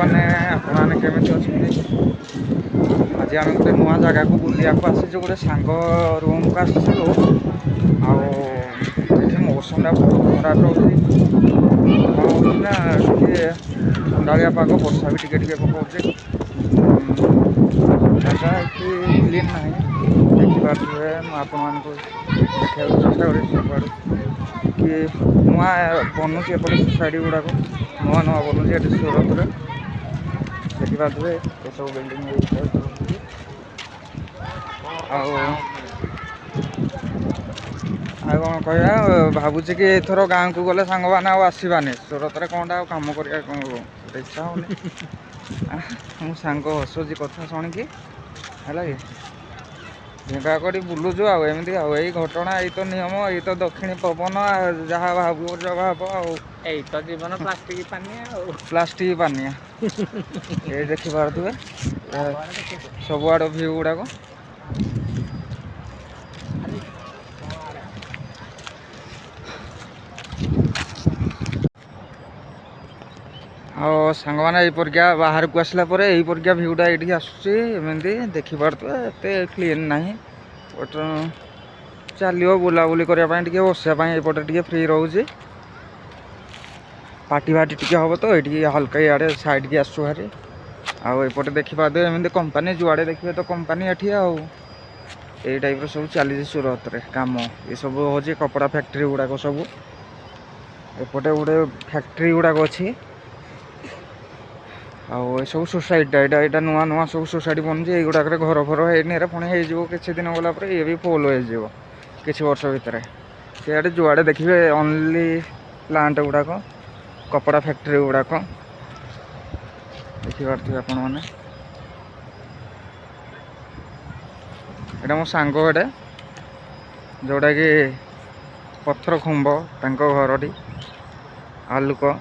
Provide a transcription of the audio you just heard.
ସାଙ୍ଗମାନେ, ଆପଣମାନେ କେମିତି ଅଛନ୍ତି? ଆଜି ଆମେ ଗୋଟେ ନୂଆ ଜାଗାକୁ ବୁଲିବାକୁ ଆସିଛୁ, ଗୋଟେ ସାଙ୍ଗ ରୁମ୍କୁ ଆସିଥିଲୁ। ଆଉ ଏଠି ମୌସମଟା ବହୁତ ଖରାପ ରହୁଛି। କ'ଣ ହେଉଛି ନା, ଟିକେ ଥଣ୍ଡାଳିଆ ପାଗ, ବର୍ଷା ବି ଟିକେ ଟିକେ ପକାଉଛି। ଜାଗା ଏଠି କ୍ଲିନ୍ ନାହିଁ, ଦେଖିପାରୁଥିବେ। ମୁଁ ଆପଣମାନଙ୍କୁ ଦେଖିବାକୁ ଚେଷ୍ଟା କରିବି। ସବୁଆଡ଼ୁ କି ନୂଆ ବନୁଛି, ଏପଟେ ସୋସାଇଟି ଗୁଡ଼ାକ ନୂଆ ନୂଆ ବନୁଛି ଏଠି ସୁରତରେ। ଦେଖିପାରୁଥିବେ, ଏସବୁ ବିଲ୍ଡିଂ। ଆଉ ଆଉ କ'ଣ କହିବା? ଭାବୁଛି କି ଏଥର ଗାଁକୁ ଗଲେ ସାଙ୍ଗମାନେ ଆଉ ଆସିବାନି ସୁରତରେ। କ'ଣଟା ଆଉ କାମ କରିବା, କ'ଣ ଗୋଟେ ଇଚ୍ଛା ହେଉନି। ମୋ ସାଙ୍ଗ ହସୁଛି କଥା ଶୁଣିକି। ହେଲା କି ଢେଙ୍ଗା କରି ବୁଲୁଛୁ ଆଉ ଏମିତି। ଆଉ ଏଇ ଘଟଣା, ଏଇ ତ ନିୟମ, ଏଇ ତ ଦକ୍ଷିଣୀ ପବନ, ଯାହା ଭାବୁଛ ଭାବ ଆଉ। ଏଇ ତ ଜୀବନ, ପ୍ଲାଷ୍ଟିକ ପାନିଆ ଆଉ। ପ୍ଲାଷ୍ଟିକ ପାନିଆ। ଏଇ ଦେଖିପାରୁଥିବେ ସବୁଆଡ଼ୁ ଭିଉ ଗୁଡ଼ାକ। ଆଉ ସାଙ୍ଗମାନେ, ଏଇ ପରିକା ବାହାରକୁ ଆସିଲା ପରେ ଏଇ ପରିକା ଭିଉଟା ଏଇଠିକି ଆସୁଛି। ଏମିତି ଦେଖିପାରୁଥିବେ, ଏତେ କ୍ଲିନ୍ ନାହିଁ, ବଟ୍ ଚାଲିବ। ବୁଲାବୁଲି କରିବା ପାଇଁ, ଟିକେ ବସିବା ପାଇଁ ଏପଟେ ଟିକେ ଫ୍ରି ରହୁଛି। ପାର୍ଟି ଫାଟି ଟିକେ ହେବ ତ ଏଇଠିକି ହାଲକା ଇଆଡ଼େ ସାଇଡ଼୍କି ଆସୁଛୁ ଭାରି। ଆଉ ଏପଟେ ଦେଖିପାରୁଥିବେ, ଏମିତି କମ୍ପାନୀ, ଯୁଆଡ଼େ ଦେଖିବେ ତ କମ୍ପାନୀ ଏଠି। ଆଉ ଏଇ ଟାଇପ୍ର ସବୁ ଚାଲିଛି ସୁରତରେ କାମ। ଏସବୁ ହେଉଛି କପଡ଼ା ଫ୍ୟାକ୍ଟ୍ରି ଗୁଡ଼ାକ ସବୁ। ଏପଟେ ଗୋଟେ ଫ୍ୟାକ୍ଟ୍ରି ଗୁଡ଼ାକ ଅଛି। ଆଉ ଏସବୁ ସୋସାଇଟିଟା, ଏଇଟା ନୂଆ ନୂଆ ସବୁ ସୋସାଇଟି ବନୁଛି। ଏଇଗୁଡ଼ାକରେ ଘର ଫର ହେଇନି, ଏରା ପୁଣି ହେଇଯିବ କିଛି ଦିନ ଗଲା ପରେ। ଇଏ ବି ଫୁଲ୍ ହେଇଯିବ କିଛି ବର୍ଷ ଭିତରେ। ସିଆଡ଼େ ଯୁଆଡ଼େ ଦେଖିବେ ଅନଲି ପ୍ଲାଣ୍ଟ ଗୁଡ଼ାକ, କପଡ଼ା ଫ୍ୟାକ୍ଟ୍ରି ଗୁଡ଼ାକ ଦେଖିପାରୁଥିବେ ଆପଣମାନେ। ଏଇଟା ମୋ ସାଙ୍ଗ ଏଇଟା, ଯେଉଁଟାକି ପଥର ଖୁମ୍ବ ତାଙ୍କ ଘରଟି ଆଲୁକ।